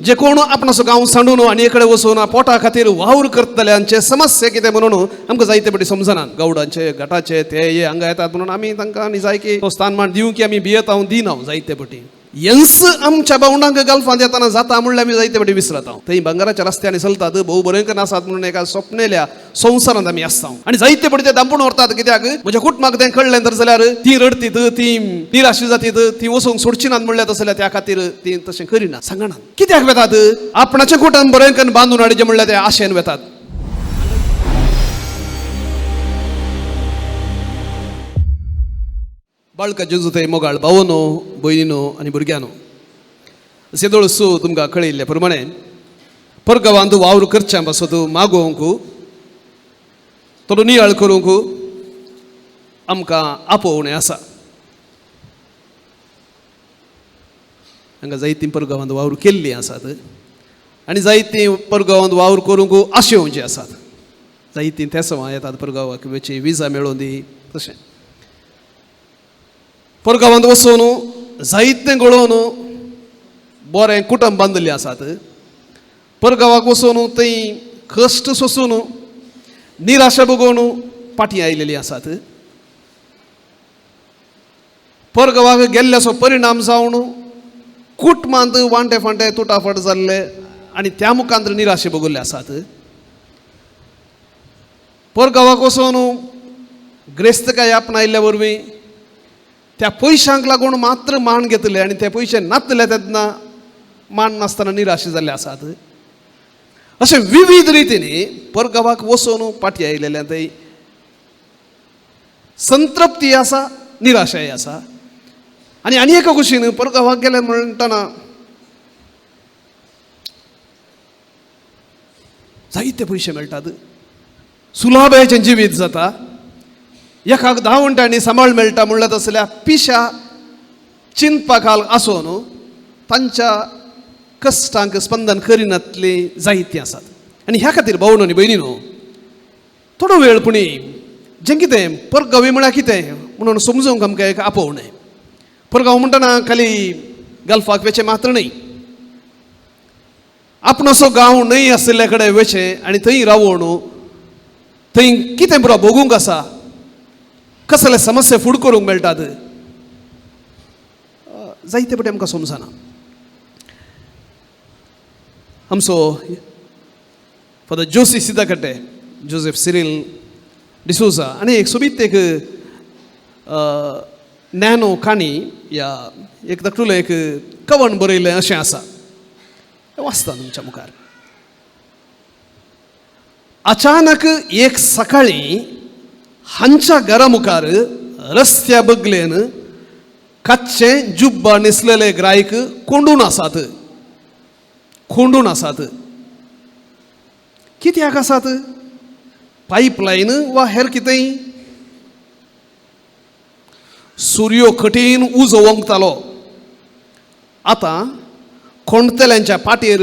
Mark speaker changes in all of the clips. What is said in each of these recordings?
Speaker 1: जे कोण आपणाचो गांव सांडून आनी कडेन वचून पोटा खातीर वावर करतल्यांचे समस्या कितें म्हणून आमकां जायते पटी समजना. गौडांचे गटाचे ते हे हांगा येतात म्हणून आमी तांकां आनी जाय की तो स्थानमान दिवंक की आमी भियेता दिना जायते पटी. यंस आमच्या भावंडांक गल्फांत येताना जाता म्हणल्यार आमी जायते पटी विसरता. थंय भांगराच्या रस्त्यांनी चलतात भोव बरें आसात म्हणून एका स्वप्नेल्या संवसारांत आमी आसता आनी जायते पटी ते दांपून व्हरतात. कित्याक म्हज्या कुटुंबाक तें कळ्ळें तर जाल्यार ती रडतीत, ती निराशी जातीत, ती वचूंक सोडची नात म्हणल्यार तसं त्या खातीर ती तशें करिना, सांगना. कित्याक वेतात? आपणाचें कुटुंब बरें करून बांदून हाडचें म्हणल्यार ते आशेन वेतात. बाळका जेजू थंय मोगाळ भावनो भयणीनो आनी भुरग्यानो, सेदोळसो तुमकां कळयल्ले प्रमाणे परगांवांत वावर करच्या पासत मागोवंक थोडो नियाळ करूंक आमकां आपोवणें आसा. हांगा जायतीं परगांवांत वावर केल्लीं आसात आनी जायतीं परगांवांत वावर करूंक आशेवचीं आसात. जायतीं तेसवां येतात परगांवाक वेची विजा मेळोवन दी. तशें परगांवांत वचून जायतें घडोवन बरें कुटुंब बांदिल्लें आसात. परगांवाक वचून थंय कश्ट सोसून निराशा भोगोवन फाटीं आयलेलीं आसात. परगांवाक गेल्ल्याचो परिणाम जावन कुटुंबांत वांटे फांटे तुटाफट जाल्ले आनी त्या मुखांत निराशे भोगल्ले आसात. परगांवाक वचून ग्रेस्तकाय आपणायल्ल्या वरवीं त्या पयशांक लागून मात्र मान घेतले आनी ते पयशे नातले तेन्ना मान नासतना निराशे जाल्ले आसात. अशें विविध रितीनी परगांवाक वचून फाटीं आयलेले थंय संतृप्ती आसा, निराशाय आसा. आनी आनी एका कुशीन परगांवाक गेले म्हणटना जायते पयशे मेळटात, सुलाभायेचें जिवीत जाता, एकाक 10 वण्ट्यांनी सांबाळ मेळटा म्हणल्यार तसल्या पिशा चिंतपाखाल आसून तांच्या कश्टांक स्पंदन करिनातली जायतीं आसात. आनी ह्या खातीर भावनो आनी भयणीनो थोडो वेळ पुणी जें कितें परगांवी म्हळ्यार कितें म्हणून समजूंक आमकां एक आपोवणें. परगांव म्हणटना खाली गल्फाक वेचें मात्र न्हय, आपणाचो गांव न्हय आशिल्ले कडेन वेचें आनी थंय रावोवन थंय कितें पुरो भोगूंक आसा, कसले समस्या फूड करूंक मेळटात, जायते पटी आमकां समजना. आमचो फादर जोसी सिद्धाकट्टे, जोसेफ सिरील डिसोजा आनी एक सोबीत एक नॅनो काणी या एक धाकटुलें एक कवन बरयलें अशें आसा, तें वाचता तुमच्या मुखार. अचानक एक सकाळीं हांच्या घरा मुखार रस्त्या बगलेन कच्चे जुब्बा न्हेसलेले ग्रायक कोंडून आसात, कोंडून आसात. कित्याक आसात? पायपलायन वा हेर कितेंय. सुर्यो कठीण उजो ओंकतालो. आतां कोणतल्यांच्या पाटयेर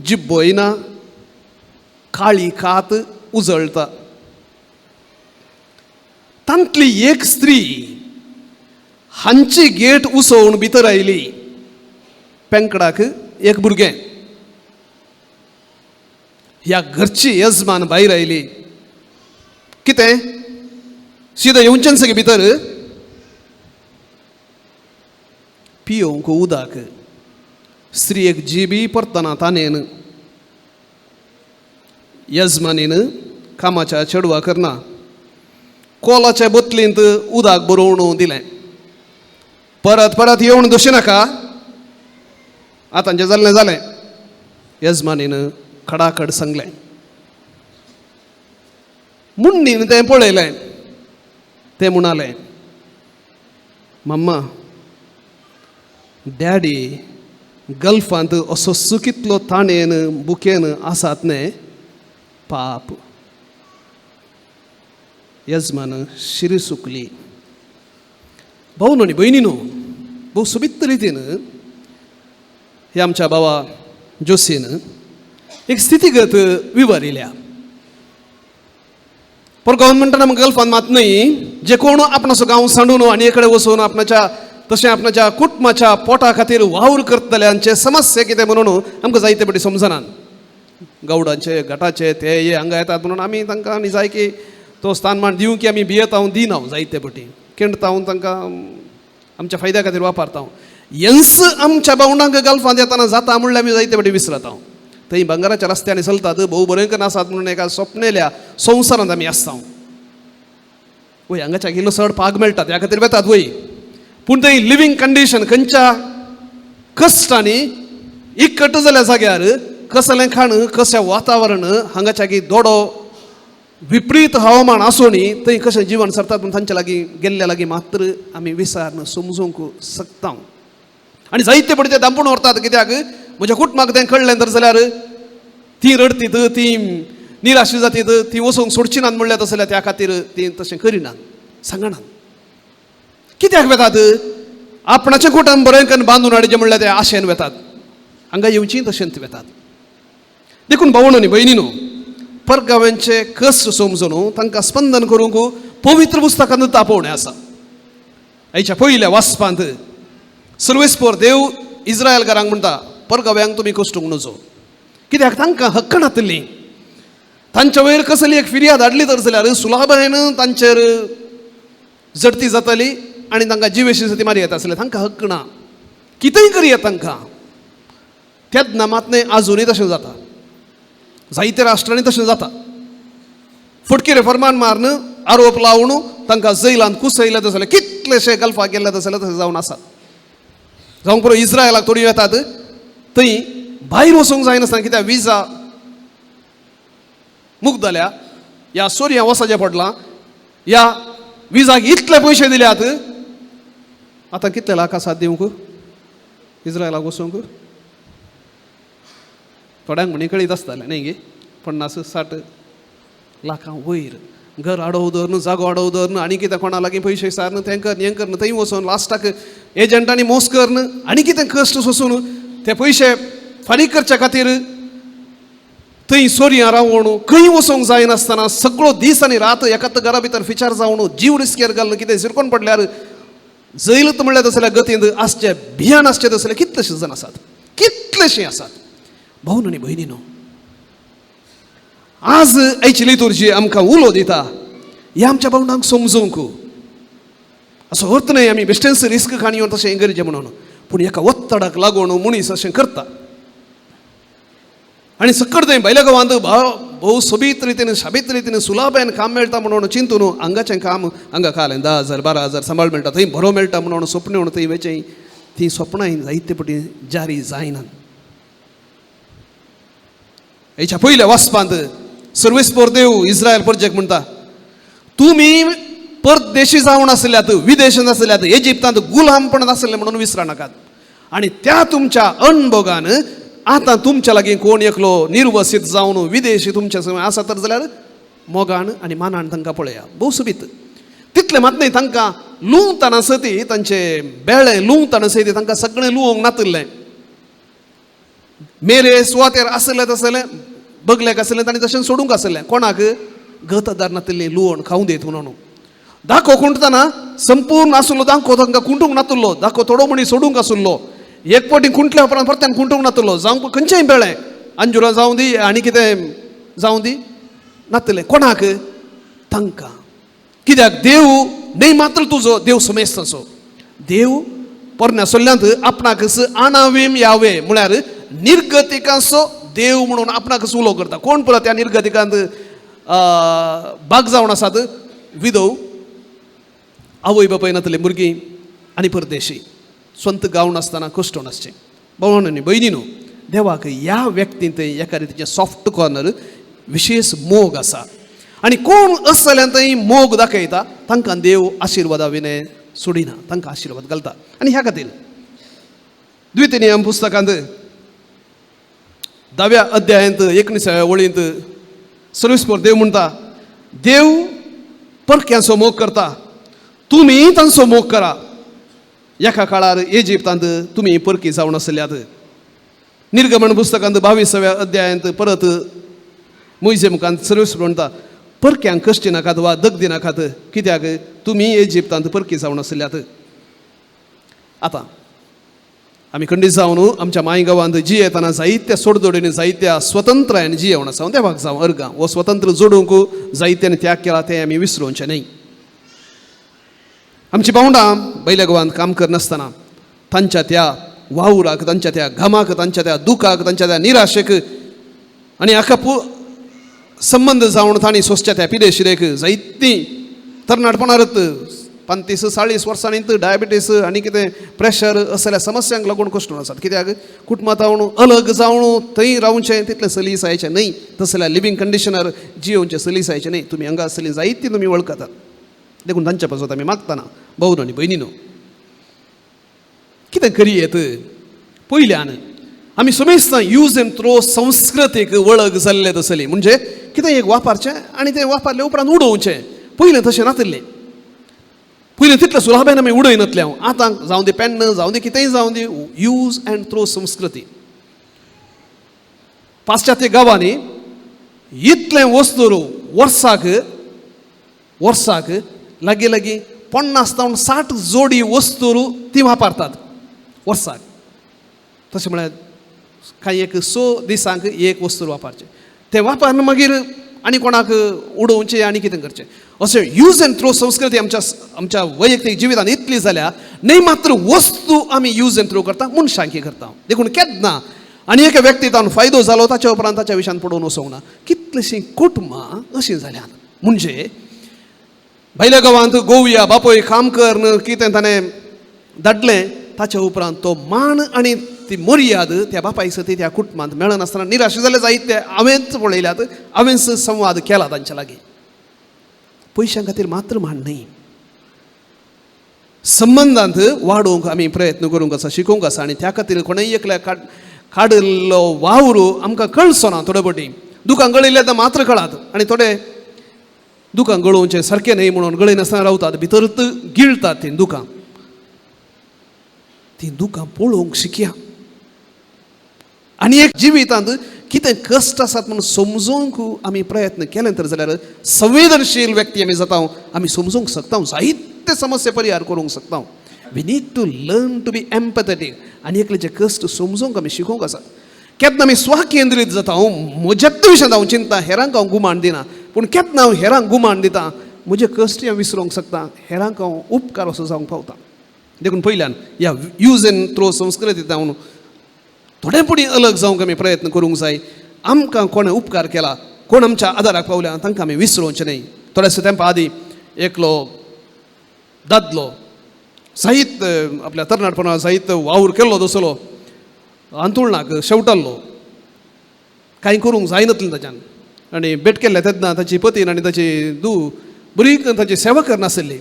Speaker 1: जिब्बो येना, काळी कात उजळटा. तांतली एक स्त्री हांची गेट उसोवन भितर आयली. पेंकडाक एक भुरगें. ह्या घरची यजमान भायर आयली. कितें सिदा येवचें सगळें भितर पियोवंक उदक. स्त्रियेक जिबी परतना ताणेन यजमानीन कामाच्या चेडवा करना कोलाच्या बोतलींत उदक बरोवन दिलें. परत परत येवन दोशी नाका, आतां जें जाल्लें जालें, यजमानीन खडाखड सांगलें. मुण्णीन तें पळयलें, तें म्हणालें, मम्मा डॅडी गल्फांत असो सुकितलो ताणेन बुकेन आसात न्हय पाप. यजमान शिरी सुकली. भावनो आनी भयणीनो भोव सोबीत रितीन हे आमच्या बाबा जोसीन एक स्थितीगत विवरिल्या. परगांवांत म्हणटना आमकां गल्फान मात न्हय, जे कोण आपणाचो गांव सांडून आनी कडेन वचून आपणाच्या तशें आपणाच्या कुटुंबाच्या पोटा खातीर वावर करतल्यांचे समस्या कितें म्हणून आमकां जायते पटी समजनात. गौडांचे गटाचे ते हे हांगा येतात म्हणून आमी तांकां आनी जाय की तो स्थानमान दिवं की आमी भियेता दिना, जायते पटी केंडता तांकां आमच्या फायद्या खातीर वापरता. यंस आमच्या भावंडांक गल्फांत येताना जाता म्हणल्यार आमी जायते पटी विसरता. थंय भांगराच्या रस्त्यांनी चलतात, भोव बरें आसात म्हणून एका स्वप्नेल्या संवसारांत आमी आसता. वय हांगाच्या किलो चड पाग मेळटा त्या खातीर वेतात वय, पूण थंय लिवींग कंडिशन खंयच्या कश्टांनी इकट जाल्या जाग्यार कसलें खाण कशें वातावरण हांगाच्या की दोडो विपरीत हवामान आसूनय थंय कशें जिवन सरतात म्हूण तांच्या लागीं गेल्ल्या लागीं मात्र आमी विसारन समजूंक शकता. आनी जायते पडे ते दांपून व्हरतात, कित्याक म्हज्या कुटुंबाक तें कळ्ळें तर जाल्यार ती रडतीत, ती निराश जातीत, ती वचूंक सोडची नात म्हणल्यार तसं जाल्यार त्या खातीर ती तशें करिनात, सांगनात. कित्याक वेतात? आपणाचें कुटुंब बरें करून बांदून हाडचें म्हणल्यार ते आशेन वेतात, हांगा येवचीं तशेंच वेतात. देखून भावणो न्ही भयणी न्हू, परगाव्यांचे कश्ट समजून तांकां स्पंदन करूंक पवित्र पुस्तकांत तापोवणें आसा. आयच्या पयल्या वाचपांत सर्वेस्पोर देव इस्रायलकारांक म्हणटा, परगाव्यांक तुमी कश्टूंक नजो, कित्याक तांकां हक्क नातिल्ली. तांच्या वयर कसली एक फिर्याद हाडली तर जाल्यार सुलाभायन तांचेर जडती जाताली आनी तांकां जिवेशी ती मारी येता आसले. तांकां हक्क ना, कितेंय करया तांकां. तेन्ना मात न्हय, आजुनूय तशें जाता, जायत्या राष्ट्रांनी तशें जाता. फटकिरे फरमान मारून आरोप लावन तांकां जैलांत कुसयले तसले कितलेशे गल्फाक गेल्ले तसले तशें जावन आसात. जावंक पुरो इस्रायलाक थोडी वेतात, थंय भायर वचूंक जायनासतना कित्याक विजा मुक्त जाल्या, ह्या सोरयां वचचें पडलां, ह्या विजाक इतले पयशे दिल्यात, आतां कितले लाख आसात दिवंक इस्रायलाक वचूंक? थोड्यांक म्हणी कळीत आसतालें न्ही गे, 50-60 लाखां वयर घर आडोव धरून, जागो आडोव धरून, आनी कितें कोणा लागीं पयशे सारन तें कर हें करन थंय वचून लास्टाक एजंटांनी मोस करन आनी कितें कश्ट सोसून ते पयशे फारीक करच्या खातीर थंय सोरयां रावून खंय वचूंक जायनासतना सगळो दीस आनी रात एकाच घरा भितर फिचार जावन जीव रिस्केर घालून कितें झिरकोन पडल्यार जैलत म्हणल्यार तसल्या गतींत आसचे भियान आसचे तसले कितलेशे जाण आसात, कितलेशे आसात. भाऊ आनी भयणी न्हू, आज आयची लितुर्जी आमकां उलो दिता ह्या आमच्या भावंडांक समजूंक. असो अर्थ न्हय आमी बेश्टेंच रिस्क खाणी येवन तशें गरजें म्हणून, पूण एका ಒತ್ತಡಕ್ಕೆ लागून मनीस अशें करता. आनी सकट थंय भायल्या गांवांत भोव सोबीत रितीन शाबीत रितीन सुलाभायेन काम मेळटा म्हणून चिंतून हांगाचें काम हांगा खालें 10,000 12,000 सांबाळ मेळटा, थंय बरो मेळटा म्हणून स्वप्न म्हणून थंय वेचें तीं स्वप्नां जायते पटी जारी जायनात. हेच्या पयल्या वाचपांत सर्वेस्पोर देव इस्रायल परजेक म्हणटा, तुमी परदेशी जावन आसल्यात, विदेशांत आसल्यात, इजिप्तांत गुलामपणांत आसले म्हणून विसरा नाकात. आनी त्या तुमच्या अणभोगान आतां तुमच्या लागीं कोण एकलो निर्वसीत जावन विदेशी तुमच्या संग आसा तर जाल्यार मोगान आनी मानान तांकां पळया. भोव सोबीत. तितलें मात न्हय, तांकां लुंवतना सती तांचे बेळे लुंवतना सती तांकां सगळें लुवोंक नातिल्लें, मेरे सुवातेर आसलें तसलें बगलेक आसलें ताणें तशें सोडूंक आसलें, कोणाक गतदार नातिल्लें लुवण खावं देत म्हणून. दाखो खुंटतना संपूर्ण आसलो दाखो तांकां खुंटूंक नातिल्लो, दाखो थोडो म्हणी सोडूंक आसलो, एक फावटी खुंटल्या उपरांत परत्यान खुंटूंक नातिल्लो. जावं खंयचेंय बेळें अंजुरां जावं दी आनी कितें जावं दी नातिल्लें कोणाक तांकां, कित्याक देव न्हय मात्र तुजो देव समेस्ताचो देव. पोरण्या सोल्ल्यांत आपणाक आणावीम यावे म्हळ्यार निर्गतिकांचो देव म्हणून आपणाक उलो करता. कोण पुरो त्या निर्गतिकांत भाग जावन आसात? विधव, आवय बापाय नातले भुरगीं आनी परदेशी, स्वंत गांव नासतना कश्ट नासचें. भावण आनी भयणी न्हू, देवाक ह्या व्यक्तींत एका रितीचें सॉफ्ट कॉर्नर विशेष मोग आसा आनी कोण अशें जाल्यार थंय मोग दाखयता तांकां देव आशिर्वादा विणे सोडिना, तांकां आशिर्वाद घालता. आनी ह्या खातीर द्वितीय नियम पुस्तकांत 10व्या अध्यायांत 19व्या वळींत सर्विसपोर देव म्हणटा, देव परक्यांचो मोग करता, तुमी तांचो मोग करा. एका काळार इजिप्तांत तुमी परकी जावन आसल्यात. निर्गमन पुस्तकांत 22व्या अध्यायांत परत मोयजे मुखांत सर्विस म्हणटा, परक्यांक कश्टी नाकात वा दगदी नाकात, कित्याक तुमी इजिप्तांत परकी जावन आसल्यात. आतां आमी खंडीत जावन आमच्या माय गांवांत जियेतना जायत्या सोडदोडीनी जायत्या स्वतंत्रायन जियेवन आसा. देवाक जावं अर्गां हो स्वतंत्र जोडूंक जायत्यान त्याग केला तें आमी विसरोवचें न्हय. आमची भावंडां बैल्या गांवांत काम करनासतना तांच्या त्या वावराक, तांच्या त्या घामाक, तांच्या त्या दुखाक, तांच्या त्या निराशेक आनी हाका संबंद जावन तांणी सोंसच्या त्या पिदेशिरेक जायतीं तरणाटपणारत 35-40 वर्सांनी डायबिटीस आनी कितें प्रेशर असल्या समस्यांक लागून कश्ट आसात. कित्याक कुटुंबांत अलग जावन थंय रावचें तितलें सलीसायचें न्हय, तसल्या लिवींग कंडिशनर जियोवचें सलीसायचें न्हय. तुमी हांगा आसली जायतीं तुमी वळखतात. देखून तांच्या पासत आमी मागतना भाव आनी भयणीनो कितें करयेत. पयल्यान आमी समेस्तां यूज एंड थ्रो संस्कृतीक वळख जाल्ले तसली, म्हणजे कितें एक वापरचें आनी तें वापरले उपरांत उडोवचें. पयलें तशें नातिल्लें. पयलें तितलें सुलाभेन आमी उडयनातलें. हांव आतां जावं दी पेन्न, जावं दी कितेंय जावं दी, यूज एंड थ्रो संस्कृती. पाश्चात्य गांवांनी इतलें वस्तू वर्साक वर्साक लागीं लागीं 50 जावन 60 जोडी वस्तू ती वापरतात वर्साक. तशें म्हळ्यार कांय एक 6 दिसांक एक वस्तू वापरचें, तें वापरून मागीर आनी कोणाक उडोवचें आनी कितें करचें. अशें यूज एंड थ्रो संस्कृती आमच्या आमच्या वैयक्तीक जिवितांत इतली जाल्या न्हय मात्र वस्तू आमी यूज एंड थ्रो करता, मनशांकी करता. देखून केन्ना आनी एका व्यक्ती तावन फायदो जालो ताच्या उपरांत ताच्या विशयान पडोवन वचूंक ना. कितलीशीं कुटुंबां अशीं जाल्यात. म्हणजे भायल्या गांवांत गोवया बापूय काम कर कितें ताणें धाडलें, ताच्या उपरांत तो मान आनी ती मर्याद त्या बापायक सती त्या कुटुंबांत मेळनासतना निराश जाले जायते हांवेंच पळयल्यात, हांवेंच संवाद केला तांच्या लागीं. पयशां खातीर मात्र मान न्हय, संबंदांत वाडोवंक आमी प्रयत्न करूंक आसा, शिकोवंक आसा. आनी त्या खातीर कोणेय एकल्या काडिल्लो वावर आमकां कळचो ना. थोडे फावटी दुकां गळयल्ले आतां मात्र कळात आनी थोडे दुकां गळोवचें सारकें न्हय म्हणून गळयनासतना रावतात, भितरच गिळतात तीं दुकां. तीं दुकां पळोवंक शिकया आनी एक जिवितांत कितें कश्ट आसात म्हणून समजूंक आमी प्रयत्न केले तर जाल्यार संवेदनशील व्यक्ती आमी जाता, आमी समजूंक शकता, जायते समस्या परिहार करूंक शकता. We need to learn to be empathetic आनी एकल्याचे कश्ट समजूंक आमी शिकोवंक आसा. केन्ना आमी स्वकेंद्रीत जाता, हांव म्हज्याच विशयांत हांव चिंता, हेरांक हांव गुमान दिना. पूण केन्ना हांव हेरांक गुमान दिता, म्हजे कश्ट हांव विसरूंक शकता, हेरांक हांव उपकार असो जावंक पावता. देखून पयल्यान ह्या यूज एंड थ्रो संस्कृतींत हांव थोडे पुणी अलग जावंक आमी प्रयत्न करूंक जाय. आमकां कोणें उपकार केला, कोण आमच्या आदाराक पावल्या, तांकां आमी विसरोवचें न्हय. थोड्याशा तेंपा आदीं एकलो दादलो साहित्य आपल्या तरणाटपणा साहित्य वावर केल्लो दसलो अंतुळणाक शेवटाल्लो, कांय करूंक जायनातलें ताच्यान. आनी भेट केल्ले तेन्ना ताची पतीन आनी ताची धूव बरी ताची सेवा करनासली,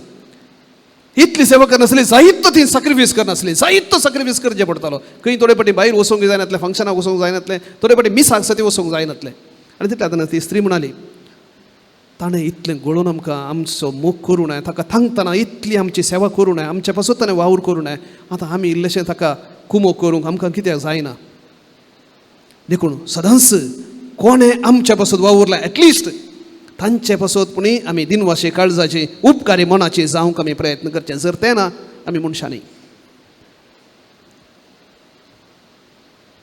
Speaker 1: इतली सेवा करनासली, जायतो ती सॅक्रिफायस करनासली, जायतो सॅक्रिफायस करचें पडटालो. खंय थोडे फावटी भायर वचूंक जायनातलें, फंक्शनाक वचूंक जायनातलें, थोडे फावटी मिसाक सती वचूंक जायनातलें. आनी तितल्या तेन्ना ती स्त्री म्हणाली, ताणें इतलें गळोवन आमकां आमचो मोग करूं नये, ताका थांगतना इतली आमची सेवा करूं नये, आमच्या पासून ताणें वावर करूं नये, आतां आमी इल्लेशें ताका कुमोक करूंक आमकां कित्याक जायना. देखून सदांच कोणें आमच्या पासून वावुरला एटलिस्ट तांचे पासत पुणी आमी दिनवाशी काळजाची उपकारी मनाची जावंक आमी प्रयत्न करचे. जर तें ना आमी मनशांनी.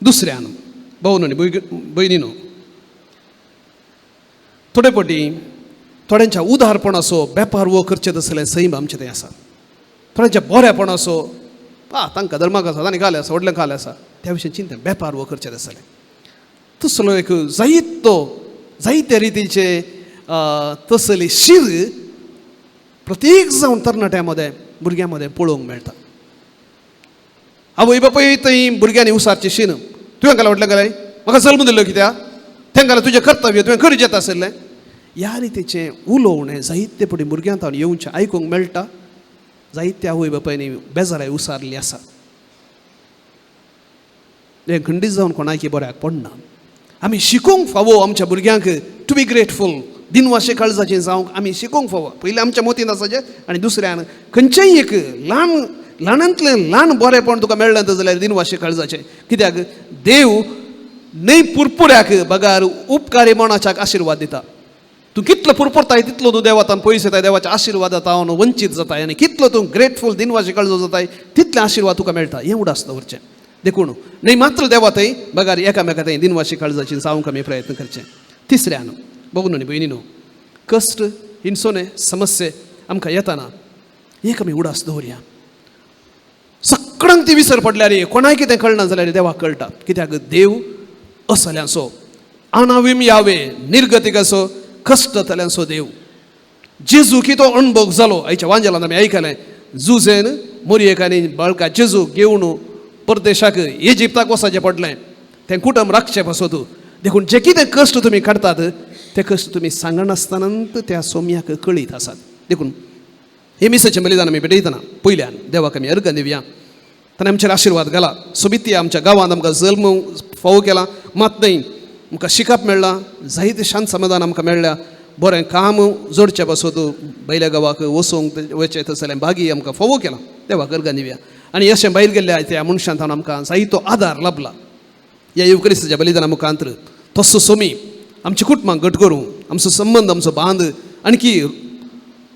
Speaker 1: दुसऱ्यान भाव आनी भयणीनो, थोडे फावटी थोड्यांच्या उदारपणाचो वेपार वो करचें तसलें सैम आमचें तें आसा. थोड्यांच्या बऱ्यापणाचो तांकां धर्माक आसा, तांणी खालें आसा, व्हडलें खालें आसा, त्या विशीं चिंतन वेपार वो करचें तसलें तसलो एक जायतो जायते रितीचे तसली शीर प्रत्येक जावन तरणाट्यां मदें भुरग्यां मदें पळोवंक मेळटा. आवय बापूय थंय भुरग्यांनी उसारची शीन, तुवें घाला म्हटलें काय म्हाका जल्म दिल्लो कित्याक, तें घाला तुजें कर्तव्य तुवें करचें आशिल्लें. ह्या रितीचें उलोवणें जायते फुडें भुरग्यां तावन येवचें आयकूंक मेळटा. जायते आवय बापायनी बेजाराय उसारली आसा. हें खंडीत जावन कोणाकी बऱ्याक पडना. आमी शिकोवंक फावो आमच्या भुरग्यांक टू बी ग्रेटफूल, दिनवाशे काळजाचें जावंक आमी शिकोवंक फावो. पयलीं आमच्या मतींत आसाचें आनी दुसऱ्यान खंयचेंय एक ल्हान ल्हानांतलें ल्हान बरेंपण तुका मेळ्ळें जाल्यार दिनवाशे काळजाचें. कित्याक देव न्हय पुरपुऱ्याक बगार उपकारी मनाच्याक आशिर्वाद दिता. तूं कितलो पुरपुरताय तितलो तूं देवातान पयस येताय, देवाच्या आशिर्वादा तावन वंचीत जाताय आनी कितलो तूं ग्रेटफूल दिनवाशी काळजो जाताय तितले आशिर्वाद तुका मेळटा. हें उडास दवरचें. देखून न्हय मात्र देवा थंय बगार एकामेका थंय दिनवाशी काळजाची जावंक आमी प्रयत्न करचें. तिसऱ्यान बघू न्हय भयणी न्हू, कश्ट हिणसोने समस्ये आमकां येताना एक आमी उडास दवरया. सगळ्यांक ती विसर पडल्यार कोणाय कितें कळना जाल्यार देवाक कळटा. कित्याक देव असल्यांचो अनाविम यावे निर्गतिकाचो कश्टतल्यांचो देव. जेजू की तो अणभोग जालो आयच्या वांजेलान आमी आयकलें. जुजेन मोरयेक आनी बाळका जेजू घेवन परदेशाक इजिप्ताक वचपाचें पडलें तें कुटुंब राखचें पासत. देखून जे कितें कश्ट तुमी काडटात ते कश्ट तुमी सांगनासतना त्या सोम्याक कळीत आसात. देखून हे मिसाचें बलिदान आमी भेटयतना पयल्यान देवाक आमी अर्घ दिवया. ताणें आमचेर आशिर्वाद घाला. सोबीत आमच्या गांवांत आमकां जल्म फावो केला मात न्हय आमकां शिकप मेळ्ळां, जायते शांत समाधान आमकां मेळ्ळ्या. बरें काम जोडचे पासत भायल्या गांवाक वचूंक वचें तसलें भागी आमकां फावो केला. देवाक अर्घ दिवया. आनी अशें भायर गेल्ल्या त्या मनशान ताणें आमकां जायतो आदार लाबला. ह्या येवक्रिस्ताच्या बलिदाना मुखांतर तसो सोमी आमची कुटुंबां घट करूं, आमचो संबंद आमचो बांद आणखी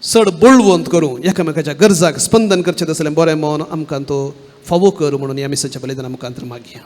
Speaker 1: चड बळवंत करूं, एकामेकाच्या गरजाक स्पंदन करचें तसलें बरें मन आमकां तो फावो कर म्हणून ह्या मिसाच्या बलिदाना मुखांतर मागया.